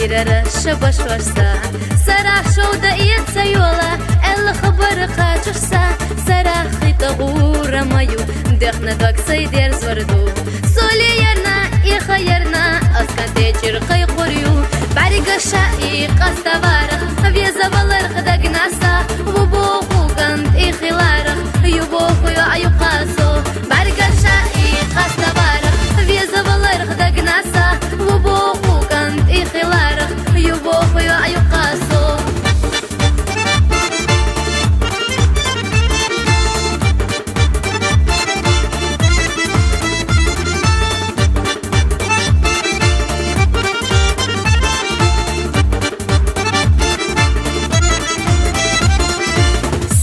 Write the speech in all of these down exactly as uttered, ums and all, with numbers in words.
Рара шабаш вашса, сара шовда иеца йола, элла хабар качушса, сара хитагура маю, дехна дог сай дерз варду. Соли ярна, иха ярна, аска течир кай курю, баргаша и каставара, веза валар хадагнаса, вубоху гант и хилара, юбоху аю касо, баргаша и каставара, веза валар хадагнаса, вубоху гант и хилара, юбоху аю касо.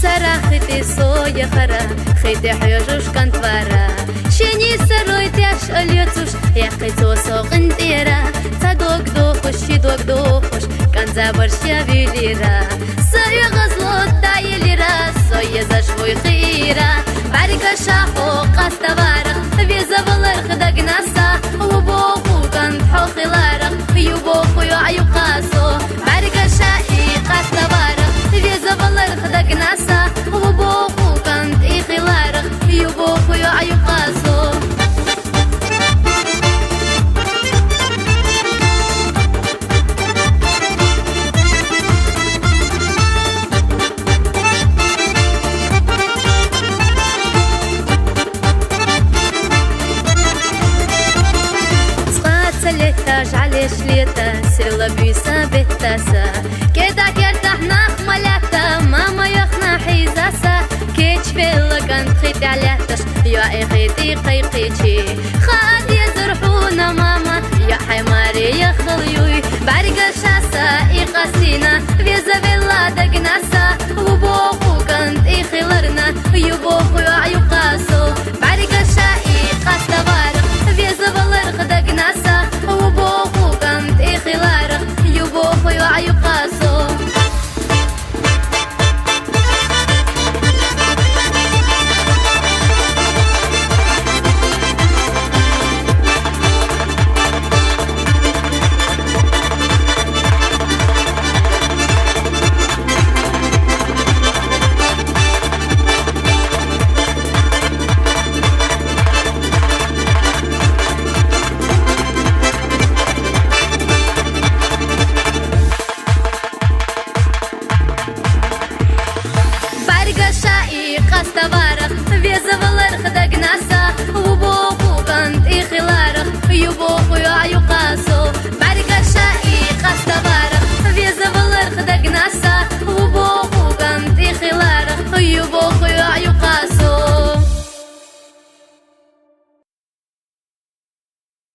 Сара хити соя хара, хити хьёжуш кантвара. Шени сарой тяш альёцуш, яхи цо соғин тера. Ца дог дохуш, ши дог дохуш, канза барша вилира. Соя газло тайилира, соя зашвой хира. Баргаша хо каставара, веза валар хадагнаса, убоху кан хо хилара, юбоху аю касо. Баргаша и каставара, веза валар хадагнаса, убоху кан и хилара, юбоху аю касо. Цкъа ца лета, жалеш лета, села буса беттаса. Кеда керта нах малята, мама яхна хизаса. Кеч велаган хиталяташ, я эхити кайкичи. Хадия зурхуна мама, я хай Мария халюй. Баргашаса и касина, веза